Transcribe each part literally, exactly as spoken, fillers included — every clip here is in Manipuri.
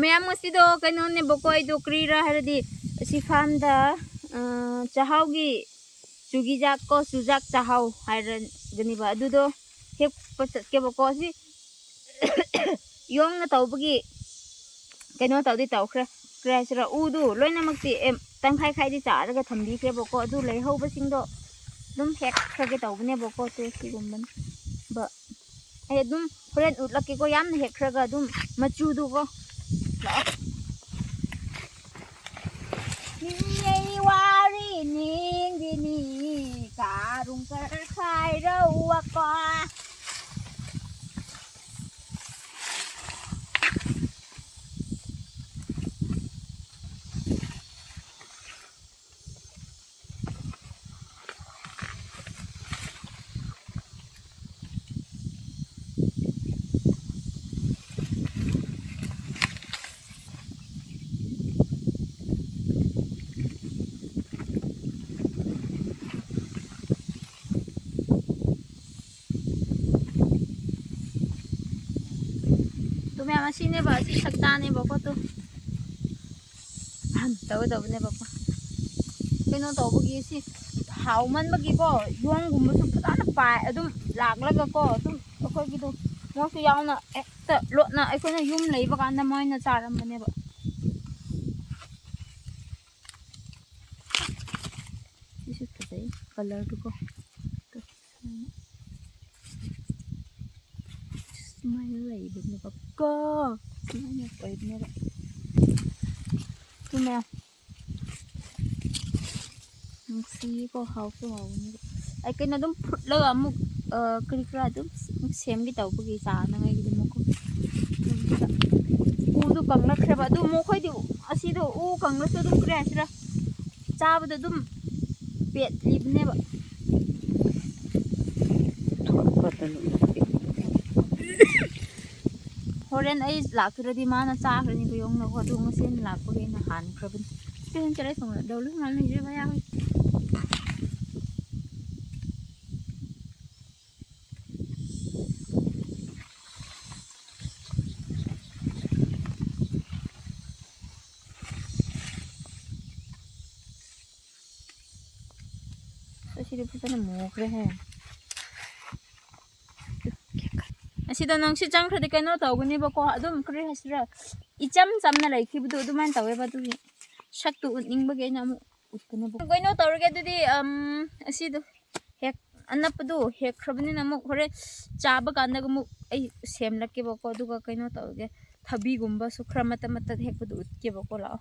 ꯃꯌꯥꯝ, ꯉꯁꯤꯗꯣ ꯀꯩꯅꯣꯅꯦꯕꯀꯣ, ꯑꯩꯗꯣ ꯀꯔꯤꯔꯥ ꯍꯥꯏꯔꯗꯤ, ꯑꯁꯤ ꯐꯥꯔꯝꯗ, ꯑ, ꯆꯥꯛꯍꯥꯎꯒꯤ ꯆꯨꯒꯤꯖꯥꯛ ꯀꯣ, ꯆꯨꯖꯥꯛ ꯆꯥꯛꯍꯥꯎ ꯍꯥꯏꯔꯒꯅꯤꯕ, ꯑꯗꯨꯗꯣ ꯍꯦꯛꯄ ꯆꯠꯀꯦꯕꯀꯣ꯫ ꯑꯁꯤ ꯌꯣꯡꯅ ꯇꯧꯕꯒꯤ ꯀꯩꯅꯣ ꯇꯧꯗꯤ ꯇꯧꯈ꯭ꯔꯦ, ꯀꯔꯤ ꯍꯥꯏꯁꯤꯔꯥ, ꯎꯗꯨ ꯂꯣꯏꯅꯃꯛꯇꯤ, ꯑꯦ, ꯇꯪꯈꯥꯏ ꯈꯥꯏꯗꯤ ꯆꯥꯔꯒ ꯊꯝꯕꯤꯈ꯭ꯔꯦꯕꯀꯣ꯫ ꯑꯗꯨ ꯂꯩꯍꯧꯕꯁꯤꯡꯗꯣ ꯑꯗꯨꯝ ꯍꯦꯛꯈ꯭ꯔꯒꯦ ꯇꯧꯕꯅꯦꯕꯀꯣ꯫ ꯇꯨ ꯁꯤꯒꯨꯝꯕꯅꯤ꯫ ꯕ-, ꯑꯩ ꯑꯗꯨꯝ ꯍꯣꯔꯦꯟ ꯎꯠꯂꯛꯀꯦꯀꯣ, ꯌꯥꯝꯅ ꯍꯦꯛꯈ꯭ꯔꯒ ꯑꯗꯨꯝ ꯃꯆꯨꯗꯨꯀꯣ꯫ ꯂꯥꯛꯑꯣ꯫ ꯃꯤꯌꯩ ꯋꯥꯔꯤ ꯅꯤꯡꯗꯤꯅꯤ, ꯀꯥꯔꯨꯡ ꯀꯔ ꯈꯥꯏꯔꯧ ꯑꯀꯣ꯫ ꯇꯨ ꯃꯌꯥꯝ ꯑꯁꯤꯅꯦꯕ, ꯑꯁꯤ ꯁꯛꯇꯥꯅꯦꯕꯀꯣ꯫ ꯇꯨ ꯑꯍꯝ ꯇꯧꯒꯗꯧꯕꯅꯦꯕꯀꯣ꯫ ꯀꯩꯅꯣ ꯇꯧꯕꯒꯤ, ꯁꯤ ꯍꯥꯎꯃꯟꯕꯒꯤꯀꯣ, ꯌꯣꯡꯒꯨꯝꯕꯁꯨ ꯐꯖꯅ ꯄꯥꯏ, ꯑꯗꯨꯝ ꯂꯥꯛꯂꯒꯀꯣ, ꯑꯗꯨꯝ ꯑꯩꯈꯣꯏꯒꯤꯗꯣ ꯃꯣꯏꯁꯨ ꯌꯥꯎꯅ ꯍꯦꯛꯇ ꯂꯣꯠꯅ, ꯑꯩꯈꯣꯏꯅ ꯌꯨꯝ ꯂꯩꯕ ꯀꯥꯟꯗ ꯃꯣꯏꯅ ꯆꯥꯔꯝꯕꯅꯦꯕ꯫ ꯁꯤꯁꯨ ꯐꯖꯩ ꯀꯂꯔꯗꯨꯀꯣ꯫ ꯇꯨ, ꯁꯨꯃꯥꯏꯅ꯫ ꯁꯨꯃꯥꯏꯅ ꯂꯩꯕꯅꯦꯕꯀꯣ꯫ ꯁꯨꯃꯥꯏꯅ ꯑꯣꯏꯕꯅꯦꯕ꯫ ꯁꯤ ꯃꯌꯥꯝ꯫ ꯅꯨꯡꯁꯤꯌꯦꯀꯣ, ꯍꯥꯎꯁꯨ ꯍꯥꯎꯕꯅꯦꯕ꯫ ꯑꯩ ꯀꯩꯅꯣ ꯑꯗꯨꯝ ꯐꯨꯠꯂꯒ ꯑꯃꯨꯛ, ꯑ, ꯀꯔꯤ ꯀꯔꯥ ꯑꯗꯨꯝ ꯁꯦꯝꯒꯦ ꯇꯧꯕꯒꯤ ꯆꯥꯅꯉꯥꯏꯒꯤꯗꯃꯛꯀꯣ꯫ ꯑꯗꯨꯗ ꯎꯗꯨ ꯀꯪꯂꯛꯈ꯭ꯔꯦꯕ꯫ ꯑꯗꯨ ꯃꯈꯣꯏꯗꯤ ꯑꯁꯤꯗꯣ ꯎ ꯀꯪꯂꯁꯨ ꯑꯗꯨꯝ ꯀꯔꯤ ꯍꯥꯏꯁꯤꯔꯥ, ꯆꯥꯕꯗ ꯑꯗꯨꯝ ꯄꯦꯠꯂꯤꯕꯅꯦꯕ꯫ ꯍꯣꯔꯦꯟ ꯑꯩ ꯂꯥꯛꯇ꯭ꯔꯗꯤ ꯃꯥꯅ ꯆꯥꯈ꯭ꯔꯅꯤꯕ ꯌꯣꯡꯅꯀꯣ꯫ ꯑꯗꯨ ꯉꯁꯤ ꯑꯩꯅ ꯂꯥꯛꯄꯒꯤ ꯑꯩꯅ ꯍꯥꯟꯈ꯭ꯔꯕꯅꯤ꯫ ꯀꯩꯅꯣ ꯆꯠꯂꯦ ꯊꯣꯡꯅ ꯗꯧꯂꯨ ꯃꯥꯜꯂꯦ ꯍꯧꯖꯤꯛ ꯃꯌꯥ ꯍꯣꯏ꯫ ꯁꯤꯗꯤ ꯐꯖꯅ ꯃꯨꯈ꯭ꯔꯦꯍꯦ꯫ ꯑꯁꯤꯗ ꯅꯨꯡꯁꯤꯠ ꯆꯪꯈ꯭ꯔꯗꯤ ꯀꯩꯅꯣ ꯇꯧꯒꯅꯦꯕꯀꯣ, ꯑꯗꯨꯝ ꯀꯔꯤ ꯍꯥꯏꯁꯤꯔꯥ, ꯏꯆꯝ ꯆꯝꯅ ꯂꯩꯈꯤꯕꯗꯣ ꯑꯗꯨꯃꯥꯏꯅ ꯇꯧꯋꯦꯕ꯫ ꯑꯗꯨꯒꯤ ꯁꯛꯇꯨ ꯎꯠꯅꯤꯡꯕꯒꯤ ꯑꯩꯅ ꯑꯃꯨꯛ ꯎꯠꯄꯅꯦꯕ꯫ ꯀꯩꯅꯣ ꯇꯧꯔꯒꯦ ꯑꯗꯨꯗꯤ, ꯑꯝ, ꯑꯁꯤꯗꯣ ꯍꯦꯛ ꯑꯅꯞꯄꯗꯨ ꯍꯦꯛꯈ꯭ꯔꯕꯅꯤꯅ ꯑꯃꯨꯛ ꯍꯣꯔꯦꯟ ꯆꯥꯕ ꯀꯥꯟꯗ ꯑꯃꯨꯛ ꯑꯩ ꯁꯦꯝꯂꯛꯀꯦꯕꯀꯣ꯫ ꯑꯗꯨꯒ ꯀꯩꯅꯣ ꯇꯧꯔꯒꯦ, ꯊꯕꯤꯒꯨꯝꯕꯁꯨ ꯈꯔ ꯃꯇꯠ ꯃꯇꯠ ꯍꯦꯛꯄꯗꯨ ꯎꯠꯀꯦꯕꯀꯣ꯫ ꯂꯥꯛꯑꯣ꯫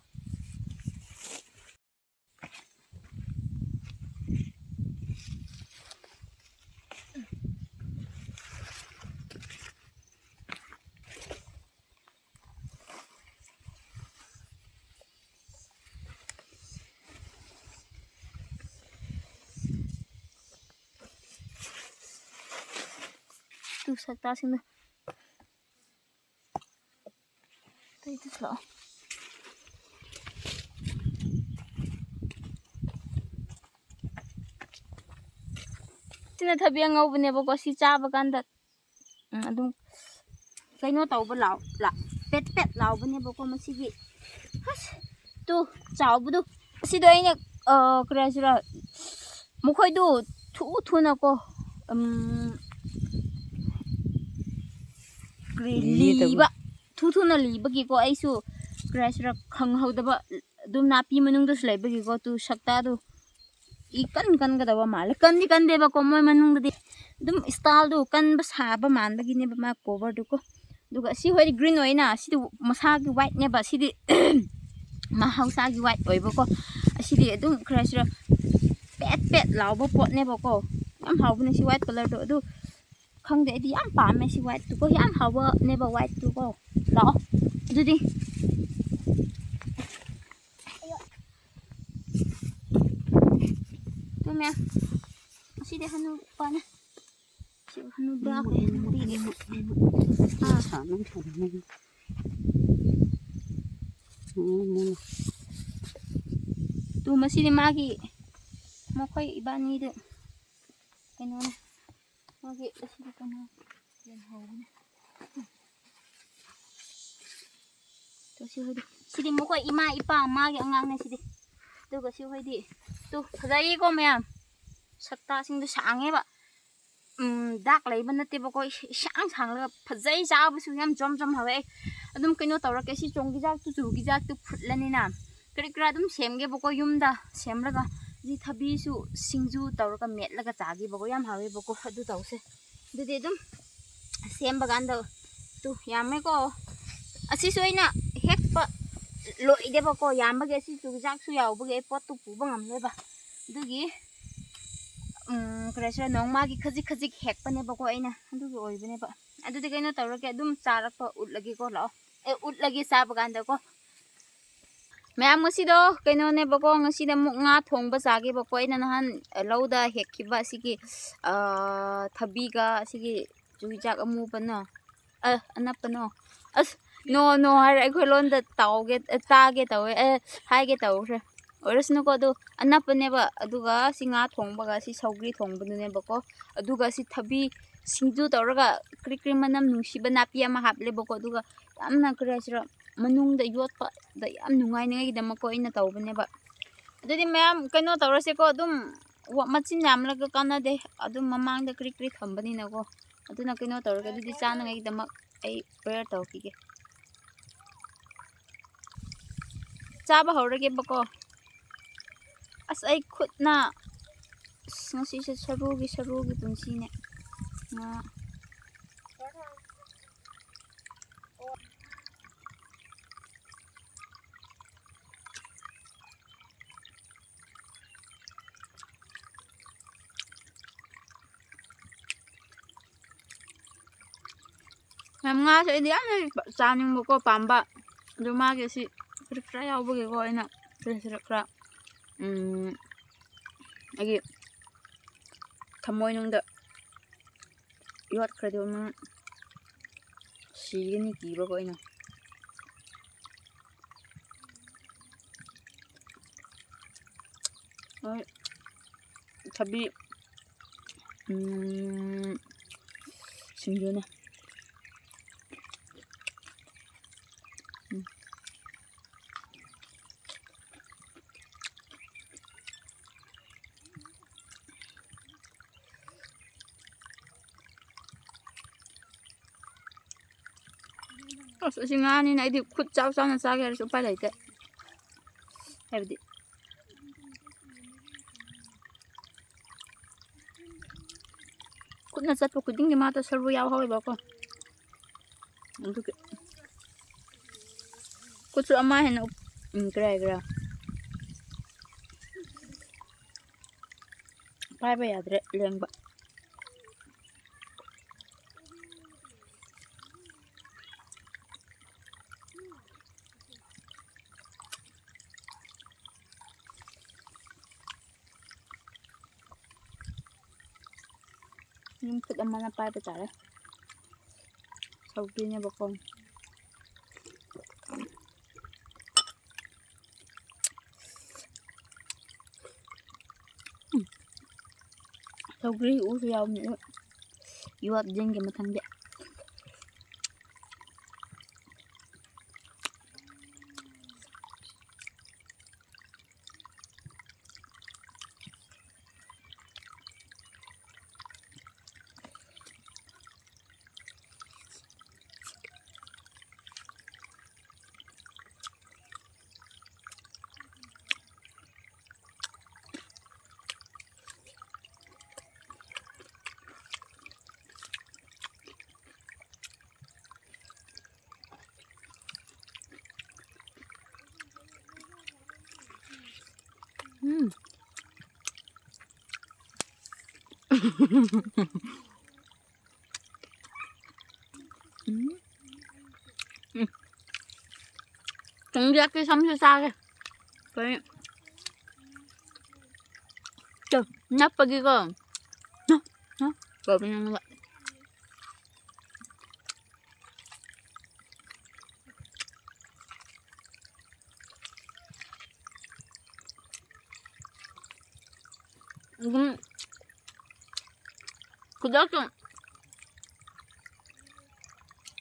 ꯇꯨ ꯁꯛꯇꯥꯁꯤꯡꯗꯣ꯫ ꯑꯇꯩꯗꯨꯁꯨ ꯂꯥꯛꯑꯣ꯫ ꯁꯤꯅ ꯊꯕꯤ ꯑꯉꯧꯕꯅꯦꯕꯀꯣ꯫ ꯁꯤ ꯆꯥꯕ ꯀꯥꯟꯗ, ꯎꯝ, ꯑꯗꯨꯝ ꯀꯩꯅꯣ ꯇꯧꯕ ꯂꯥꯎ-, ꯂꯥ-, ꯄꯦꯠ ꯄꯦꯠ ꯂꯥꯎꯕꯅꯦꯕꯀꯣ ꯃꯁꯤꯒꯤ꯫ ꯑꯁ, ꯇꯨ, ꯆꯥꯎꯕꯗꯨ꯫ ꯑꯁꯤꯗꯣ ꯑꯩꯅ, ꯑ, ꯀꯔꯤ ꯍꯥꯏꯁꯤꯔꯥ, ꯃꯈꯣꯏꯗꯨ ꯊꯨ ꯊꯨꯅꯀꯣ, ꯎꯝ, ꯀꯔꯤ, ꯂꯤꯕ꯫ ꯂꯤꯕ, ꯊꯨ ꯊꯨꯅ ꯂꯤꯕꯒꯤꯀꯣ ꯑꯩꯁꯨ, ꯀꯔꯤ ꯍꯥꯏꯁꯤꯔꯥ, ꯈꯪꯍꯧꯗꯕ, ꯑꯗꯨꯝ ꯅꯥꯄꯤ ꯃꯅꯨꯡꯗꯁꯨ ꯂꯩꯕꯒꯤꯀꯣ꯫ ꯇꯨ ꯁꯛꯇꯥꯗꯨ ꯏ ꯀꯟ ꯀꯟꯒꯗꯕ ꯃꯥꯜꯂꯦ꯫ ꯀꯟꯗꯤ ꯀꯟꯗꯦꯕꯀꯣ, ꯃꯣꯏ ꯃꯅꯨꯡꯗꯗꯤ ꯑꯗꯨꯝ ꯏꯁꯇꯥꯏꯜꯗꯨ ꯀꯟꯕ ꯁꯥꯕ ꯃꯥꯟꯕꯒꯤꯅꯦꯕ ꯃꯥ ꯀꯣꯕꯔꯗꯨꯀꯣ꯫ ꯑꯗꯨꯒ ꯑꯁꯤ ꯍꯣꯏꯗꯤ ꯒ꯭ꯔꯤꯟ ꯑꯣꯏꯅ, ꯁꯤꯗꯤ ꯃꯁꯥꯒꯤ ꯋꯥꯏꯠꯅꯦꯕ꯫ ꯁꯤꯗꯤ ꯃꯍꯧꯁꯥꯒꯤ ꯋꯥꯏꯠ ꯑꯣꯏꯕꯀꯣ꯫ ꯑꯁꯤꯗꯤ ꯑꯗꯨꯝ ꯈꯔ ꯁꯤꯔ ꯄꯦꯠ ꯄꯦꯠ ꯂꯥꯎꯕ ꯄꯣꯠꯅꯦꯕꯀꯣ꯫ ꯌꯥꯝ ꯍꯥꯎꯕꯅꯦ ꯁꯤ ꯋꯥꯏꯠ ꯀꯂꯔꯗꯣ꯫ ꯑꯗꯨ ꯈꯪꯗꯦ, ꯑꯩꯗꯤ ꯌꯥꯝ ꯄꯥꯝꯃꯦ ꯁꯤ ꯋꯥꯏꯠꯇꯨꯀꯣ꯫ ꯌꯥꯝ ꯍꯥꯎꯕꯅꯦꯕ ꯋꯥꯏꯠꯇꯨꯀꯣ꯫ ꯂꯥꯛꯑꯣ ꯑꯗꯨꯗꯤ꯫ ꯇꯨꯝꯃꯦ꯫ ꯑꯁꯤꯗꯤ ꯍꯅꯨꯕꯅꯦ꯫ ꯁꯤ ꯍꯅꯨꯕ ꯑꯩꯈꯣꯏ ꯍꯅꯨꯕꯤꯒꯤ꯫ ꯑꯥ꯫ ꯇꯨ ꯃꯁꯤꯗꯤ ꯃꯥꯒꯤ, ꯃꯈꯣꯏ ꯏꯕꯥꯅꯤꯗꯨ ꯀꯩꯅꯣꯅꯦ꯫ ꯃꯥꯒꯤ ꯑꯁꯤꯗꯤ ꯀꯩꯅꯣ ꯌꯦꯟꯍꯧꯕꯅꯦ꯫ ꯇꯨ ꯁꯤ ꯍꯣꯏꯗꯤ꯫ ꯁꯤꯗꯤ ꯃꯈꯣꯏ ꯏꯃꯥ ꯏꯄꯥ ꯃꯥꯒꯤ ꯑꯉꯥꯡꯅꯦ ꯁꯤꯗꯤ꯫ ꯑꯗꯨꯒ ꯁꯤ ꯍꯣꯏꯗꯤ꯫ ꯇꯨ ꯐꯖꯩꯀꯣ ꯃꯌꯥꯝ꯫ ꯁꯛꯇꯥꯁꯤꯡꯗꯣ ꯁꯥꯡꯉꯦꯕ꯫ ꯎꯝ, ꯗꯥꯛ ꯂꯩꯕ ꯅꯠꯇꯦꯕꯀꯣ, ꯏꯁꯥꯡ ꯁꯥꯡꯂꯒ ꯐꯖꯩ, ꯆꯥꯕꯁꯨ ꯌꯥꯝ ꯖꯣꯝ ꯖꯣꯝ ꯍꯥꯎꯋꯦ꯫ ꯑꯩ ꯑꯗꯨꯝ ꯀꯩꯅꯣ ꯇꯧꯔꯛꯀꯦ, ꯁꯤ ꯆꯣꯡꯒꯤꯖꯥꯛꯇꯨ, ꯆꯨꯒꯤꯖꯥꯛꯇꯨ ꯐꯨꯠꯂꯅꯤꯅ ꯀꯔꯤ ꯀꯔꯥ ꯑꯗꯨꯝ ꯁꯦꯝꯒꯦꯕꯀꯣ, ꯌꯨꯝꯗ ꯁꯦꯝꯂꯒ ꯁꯤ ꯊꯕꯤꯁꯨ ꯁꯤꯡꯖꯨ ꯇꯧꯔꯒ ꯃꯦꯠꯂꯒ ꯆꯥꯒꯦꯕꯀꯣ, ꯌꯥꯝ ꯍꯥꯎꯋꯦꯕꯀꯣ꯫ ꯑꯗꯨ ꯇꯧꯁꯦ꯫ ꯑꯗꯨꯗꯤ ꯑꯗꯨꯝ ꯁꯦꯝꯕ ꯀꯥꯟꯗ ꯇꯨ ꯌꯥꯝꯃꯦꯀꯣ꯫ ꯑꯁꯤꯁꯨ ꯑꯩꯅ ꯍꯦꯛꯄ ꯂꯣꯏꯗꯦꯕꯀꯣ, ꯌꯥꯝꯕꯒꯤ ꯑꯁꯤ ꯆꯨꯖꯥꯛꯁꯨ ꯌꯥꯎꯕꯒꯤ ꯑꯩ ꯄꯣꯠꯇꯨ ꯄꯨꯕ ꯉꯝꯂꯦꯕ꯫ ꯑꯗꯨꯒꯤ ꯎꯝ, ꯀꯔꯤ ꯍꯥꯏꯁꯤꯔꯥ, ꯅꯣꯡꯃꯒꯤ ꯈꯖꯤꯛ ꯈꯖꯤꯛ ꯍꯦꯛꯄꯅꯦꯕꯀꯣ ꯑꯩꯅ, ꯑꯗꯨꯒꯤ ꯑꯣꯏꯕꯅꯦꯕ꯫ ꯑꯗꯨꯗꯤ ꯀꯩꯅꯣ ꯇꯧꯔꯒꯦ, ꯑꯗꯨꯝ ꯆꯥꯔꯛꯄ ꯎꯠꯂꯒꯦꯀꯣ, ꯂꯥꯛꯑꯣ꯫ ꯑꯦ, ꯎꯠꯂꯒꯦ ꯆꯥꯕ ꯀꯥꯟꯗꯀꯣ꯫ ꯃꯌꯥꯝ, ꯉꯁꯤꯗꯣ ꯀꯩꯅꯣꯅꯦꯕꯀꯣ, ꯉꯁꯤꯗ ꯑꯃꯨꯛ ꯉꯥ ꯊꯣꯡꯕ ꯆꯥꯒꯦꯕꯀꯣ꯫ ꯑꯩꯅ ꯅꯍꯥꯟ ꯂꯧꯗ ꯍꯦꯛꯈꯤꯕ ꯑꯁꯤꯒꯤ, ꯑ, ꯊꯕꯤꯒ ꯑꯁꯤꯒꯤ ꯆꯨꯖꯥꯛ ꯑꯃꯨꯕꯅꯣ, ꯑ, ꯑꯅꯞꯄꯅꯣ꯫ ꯑꯁ, ꯅꯣ, ꯅꯣ ꯍꯥꯏꯔ ꯑꯩꯈꯣꯏ ꯂꯣꯟꯗ ꯇꯥꯎꯒꯦ, ꯑ, ꯇꯥꯒꯦ ꯇꯧꯋꯦ, ꯑꯦ, ꯍꯥꯏꯒꯦ ꯇꯧꯈ꯭ꯔꯦ꯫ ꯑꯣꯏꯔꯁꯅꯨꯀꯣ, ꯑꯗꯨ ꯑꯅꯞꯄꯅꯦꯕ꯫ ꯑꯗꯨꯒ ꯁꯤ ꯉꯥ ꯊꯣꯡꯕꯒ ꯁꯤ ꯁꯧꯒ꯭ꯔꯤ ꯊꯣꯡꯕꯗꯨꯅꯦꯕꯀꯣ꯫ ꯑꯗꯨꯒ ꯁꯤ ꯊꯕꯤ ꯁꯤꯡꯖꯨ ꯇꯧꯔꯒ ꯀ꯭ꯔꯤ ꯀ꯭ꯔꯤ ꯃꯅꯝ ꯅꯨꯡꯁꯤꯕ ꯅꯥꯄꯤ ꯑꯃ ꯍꯥꯞꯂꯦꯕꯀꯣ꯫ ꯑꯗꯨꯒ ꯌꯥꯝꯅ, ꯀꯔꯤ ꯍꯥꯏꯁꯤꯔꯥ, ꯃꯅꯨꯡꯗ ꯌꯣꯠꯄꯗ ꯌꯥꯝ ꯅꯨꯡꯉꯥꯏꯅꯤꯉꯥꯏꯒꯤꯗꯃꯛꯀꯣ ꯑꯩꯅ ꯇꯧꯕꯅꯦꯕ꯫ ꯑꯗꯨꯗꯤ ꯃꯌꯥꯝ ꯀꯩꯅꯣ ꯇꯧꯔꯁꯦꯀꯣ, ꯑꯗꯨꯝ ꯋꯥ-, ꯃꯆꯤꯟ ꯌꯥꯝꯂꯒ ꯀꯥꯟꯅꯗꯦ꯫ ꯑꯗꯨꯝ ꯃꯃꯥꯡꯗ ꯀ꯭ꯔꯤ ꯀ꯭ꯔꯤ ꯊꯝꯕꯅꯤꯅꯀꯣ꯫ ꯑꯗꯨꯅ ꯀꯩꯅꯣ ꯇꯧꯔꯒ ꯑꯗꯨꯗꯤ ꯆꯥꯅꯉꯥꯏꯒꯤꯗꯃꯛ ꯑꯩ ꯄ꯭ꯔꯦꯌꯔ ꯇꯧꯈꯤꯒꯦ꯫ ꯆꯥꯕ ꯍꯧꯔꯒꯦꯕꯀꯣ꯫ ꯑꯁ, ꯑꯩ ꯈꯨꯠꯅ, ꯑꯁ, ꯉꯁꯤꯁꯦ ꯁꯔꯨꯒꯤ, ꯁꯔꯨꯒꯤ ꯄꯨꯟꯁꯤꯅꯦ꯫ ꯉꯥ꯫ ꯌꯥꯝ, ꯉꯥꯁꯦ ꯑꯩꯗꯤ ꯌꯥꯝꯅ ꯆꯥꯅꯤꯡꯕꯀꯣ, ꯄꯥꯝꯕ꯫ ꯑꯗꯨ ꯃꯥꯒꯤ ꯁꯤ ꯈꯔ ꯈꯔ ꯌꯥꯎꯕꯒꯤꯀꯣ, ꯑꯩꯅ ꯈꯔ ꯈꯔ ꯈꯔ, ꯎꯝ, ꯑꯩꯒꯤ ꯊꯃꯣꯏꯅꯨꯡꯗ ꯌꯣꯠꯈ꯭ꯔꯗꯤ ꯑꯃꯨꯛ ꯁꯤꯒꯅꯤ ꯀꯤꯕꯀꯣ ꯑꯩꯅ꯫ ꯍꯣꯏ, ꯊꯕꯤ, ꯎꯝ, ꯁꯤꯡꯖꯨꯅꯦ꯫ ꯎꯝ꯫ ꯑꯁ, ꯑꯁꯤ ꯉꯥꯅꯤꯅ ꯑꯩꯗꯤ ꯈꯨꯠ ꯆꯥꯎ ꯆꯥꯎꯅ ꯆꯥꯒꯦ ꯍꯥꯏꯔꯁꯨ ꯎꯄꯥꯏ ꯂꯩꯇꯦ꯫ ꯍꯥꯏꯕꯗꯤ ꯈꯨꯠꯅ ꯆꯠꯄ ꯈꯨꯗꯤꯡꯒꯤ ꯃꯥꯗꯣ ꯁꯔꯨ ꯌꯥꯎꯍꯧꯋꯦꯕꯀꯣ꯫ ꯑꯗꯨꯒꯤ ꯈꯨꯠꯁꯨ ꯑꯃ ꯍꯦꯟꯅ ꯎꯞ-, ꯎꯝ, ꯀꯔꯤ ꯍꯥꯏꯒꯦꯔꯥ? ꯄꯥꯏꯕ ꯌꯥꯗ꯭ꯔꯦ, ꯂꯦꯡꯕ꯫ ꯌꯨꯝ ꯈꯨꯠ ꯑꯃꯅ ꯄꯥꯏꯕ ꯇꯥꯔꯦ꯫ ꯁꯧꯒ꯭ꯔꯤꯅꯦꯕꯀꯣ꯫ ꯎꯝ꯫ ꯁꯧꯒ꯭ꯔꯤ ꯎꯁꯨ ꯌꯥꯎꯕꯅꯦ, ꯑꯗꯨ ꯌꯣꯠꯁꯤꯟꯒꯦ ꯃꯊꯪꯗꯤ꯫ ꯎꯝ꯫ ꯎꯝ꯫ ꯎꯝ꯫ ꯊꯣꯡꯖꯤꯜꯂꯛꯀꯦ, ꯁꯝꯁꯨ ꯆꯥꯒꯦ꯫ ꯀꯔꯤ? ꯇꯨ, ꯅꯞꯄꯒꯤꯀꯣ꯫ ꯅꯞ, ꯅꯞ ꯇꯧꯕꯅꯦ ꯑꯃꯨꯛꯀ꯫ ꯑꯗꯨꯝ ꯈꯨꯗꯛꯇ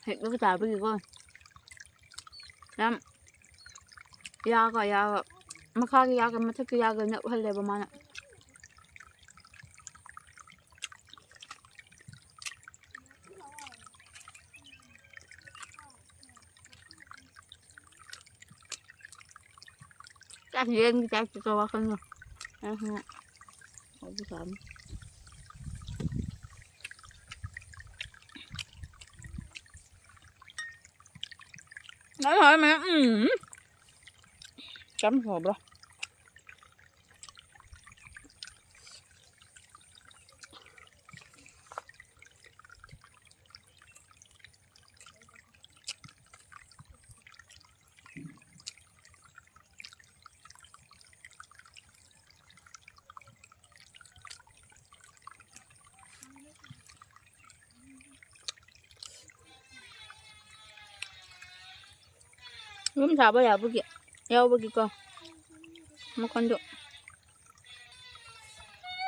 ꯍꯦꯛꯂꯒ ꯆꯥꯕꯒꯤꯀꯣ꯫ ꯌꯥꯝ ꯌꯥꯒ ꯌꯥꯒ, ꯃꯈꯥꯒꯤ ꯌꯥꯒ ꯃꯊꯛꯀꯤ ꯌꯥꯒ ꯅꯞꯍꯜꯂꯦꯕ ꯃꯥꯅ꯫ ꯆꯥꯛ ꯌꯦꯟꯒꯤ ꯇꯥꯏꯞꯇ ꯇꯧ ꯋꯥꯈꯜꯅ꯫ ꯑ, ꯍ꯫ ꯍꯥꯎꯕ ꯁꯥꯕꯅꯤ꯫ ꯂꯣꯏ ꯍꯥꯎꯔꯦ ꯃꯌꯥꯝ꯫ ꯎꯝ꯫ ꯀꯌꯥꯝ ꯍꯥꯎꯕ꯭ꯔꯥ? ꯌꯨꯝ ꯁꯥꯕ ꯌꯥꯕꯒꯤ, ꯌꯥꯎꯕꯒꯤꯀꯣ꯫ ꯃꯈꯣꯟꯗꯣ꯫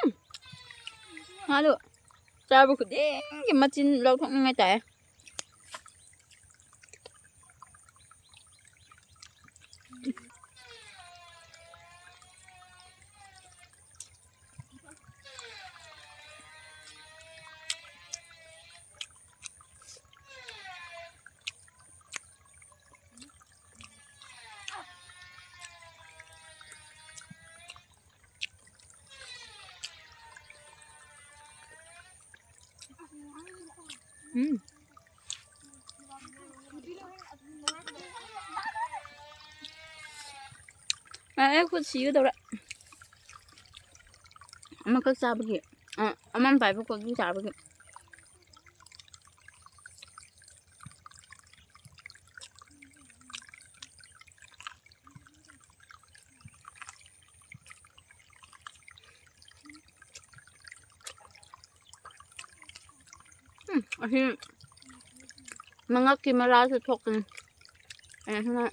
ꯎꯝ꯫ ꯃꯥꯗꯣ ꯆꯥꯕ ꯈꯨꯗꯤꯡꯒꯤ ꯃꯆꯤꯟ ꯂꯧꯊꯣꯛꯅꯤꯡꯉꯥꯏ ꯇꯥꯏ꯫ ꯎꯝ꯫ ꯑ, ꯑꯩ ꯈꯨꯠ ꯁꯤꯒꯗꯧꯔꯦ꯫ ꯑꯃꯈꯛ ꯆꯥꯕꯒꯤ꯫ ꯑ, ꯑꯃꯅ ꯄꯥꯏꯕ ꯈꯨꯠ ꯑꯗꯨꯝ ꯆꯥꯕꯒꯤ꯫ ꯎꯝ, ꯑꯁꯤ ꯃꯉꯛꯀꯤ ꯃꯔꯥꯁꯨ ꯊꯣꯛꯄꯅꯤ꯫ ꯑꯩꯅ ꯁꯨꯃꯥꯏꯅ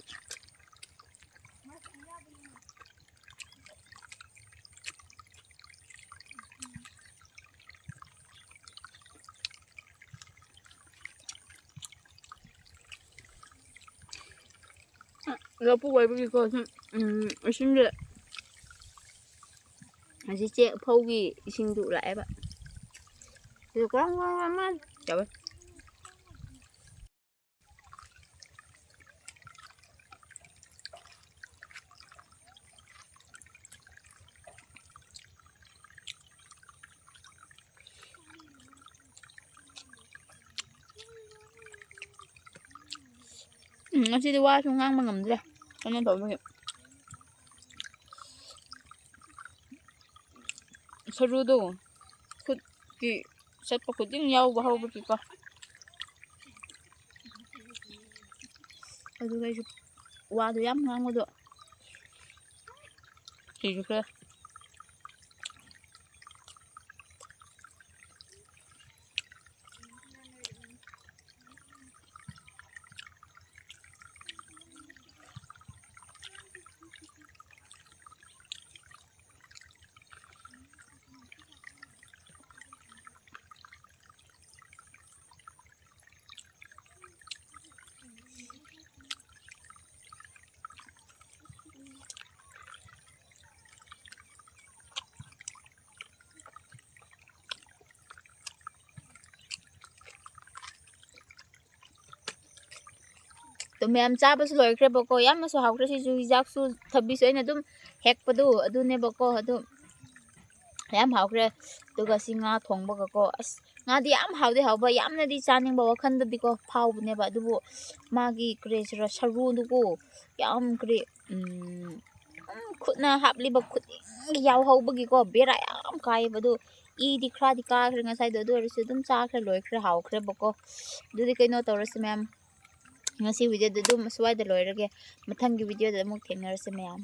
ꯂꯧꯕꯨꯛ ꯑꯣꯏꯕꯒꯤꯀꯣ ꯁꯨꯝ, ꯎꯝ, ꯏꯁꯤꯡꯁꯦ ꯍꯧꯖꯤꯛ ꯆꯦꯛ ꯐꯧꯒꯤ ꯏꯁꯤꯡꯗꯨ ꯂꯥꯛꯑꯦꯕ꯫ ꯑꯗꯨ ꯒ꯭ꯔꯣꯡ ꯒ꯭ꯔꯣꯡ ꯒ꯭ꯔꯣꯡ ꯇꯧꯋꯦ꯫ ꯎꯝ, ꯉꯁꯤꯗꯤ ꯋꯥꯁꯨ ꯉꯥꯡꯕ ꯉꯝꯗ꯭ꯔꯦ꯫ ꯀꯩꯅꯣ ꯇꯧꯕꯒꯤ꯫ ꯁꯔꯨꯗꯣ, ꯈꯨꯠꯀꯤ ꯆꯠꯄ ꯈꯨꯗꯤꯡ ꯌꯥꯎꯕ ꯍꯧꯕꯒꯤꯀꯣ꯫ ꯑꯗꯨꯒ ꯑꯩꯁꯨ ꯋꯥꯗꯣ ꯌꯥꯝ ꯉꯥꯡꯕꯗꯣ ꯁꯤꯈ꯭ꯔꯦ꯫ ꯑꯗꯨ ꯃꯌꯥꯝ ꯆꯥꯕꯁꯨ ꯂꯣꯏꯈ꯭ꯔꯦꯕꯀꯣ꯫ ꯌꯥꯝꯅꯁꯨ ꯍꯥꯎꯈ꯭ꯔꯦ ꯁꯤꯡꯖꯨꯒꯤ ꯆꯥꯛꯁꯨ꯫ ꯊꯕꯤꯁꯨ ꯑꯩꯅ ꯑꯗꯨꯝ ꯍꯦꯛꯄꯗꯣ ꯑꯗꯨꯅꯦꯕꯀꯣ꯫ ꯑꯗꯨ ꯌꯥꯝ ꯍꯥꯎꯈ꯭ꯔꯦ꯫ ꯑꯗꯨꯒ ꯁꯤ ꯉꯥ ꯊꯣꯡꯕꯒꯀꯣ, ꯑꯁ, ꯉꯥꯗꯤ ꯌꯥꯝ ꯍꯥꯎꯗꯤ ꯍꯥꯎꯕ, ꯌꯥꯝꯅꯗꯤ ꯆꯥꯅꯤꯡꯕ ꯋꯥꯈꯜꯗꯗꯤꯀꯣ ꯐꯥꯎꯕꯅꯦꯕ꯫ ꯑꯗꯨꯕꯨ ꯃꯥꯒꯤ, ꯀꯔꯤ ꯍꯥꯏꯁꯤꯔꯥ, ꯁꯔꯨꯗꯨꯀꯣ, ꯌꯥꯝ, ꯀꯔꯤ, ꯎꯝ, ꯎꯝ, ꯈꯨꯠꯅ ꯍꯥꯞꯂꯤꯕ ꯈꯨꯗꯤꯡꯒꯤ ꯌꯥꯎꯍꯧꯕꯒꯤꯀꯣ, ꯕꯦꯔꯥ ꯌꯥꯝ ꯀꯥꯏꯌꯦꯕ꯫ ꯑꯗꯨ ꯏꯗꯤ ꯈꯔꯗꯤ ꯀꯥꯈ꯭ꯔꯦ ꯉꯁꯥꯏꯗꯣ, ꯑꯗꯨ ꯑꯣꯏꯔꯁꯨ ꯑꯗꯨꯝ ꯆꯥꯈ꯭ꯔꯦ, ꯂꯣꯏꯈ꯭ꯔꯦ, ꯍꯥꯎꯈ꯭ꯔꯦꯕꯀꯣ꯫ ꯑꯗꯨꯗꯤ ꯀꯩꯅꯣ ꯇꯧꯔꯁꯤ ꯃꯌꯥꯝ, ꯉꯁꯤ videoꯗ ꯑꯗꯨꯝ ꯑꯁ꯭ꯋꯥꯏꯗ ꯂꯣꯏꯔꯒꯦ꯫ ꯃꯊꯪꯒꯤ videoꯗ ꯑꯃꯨꯛ ꯊꯦꯡꯅꯔꯁꯤ ꯃꯌꯥꯝ꯫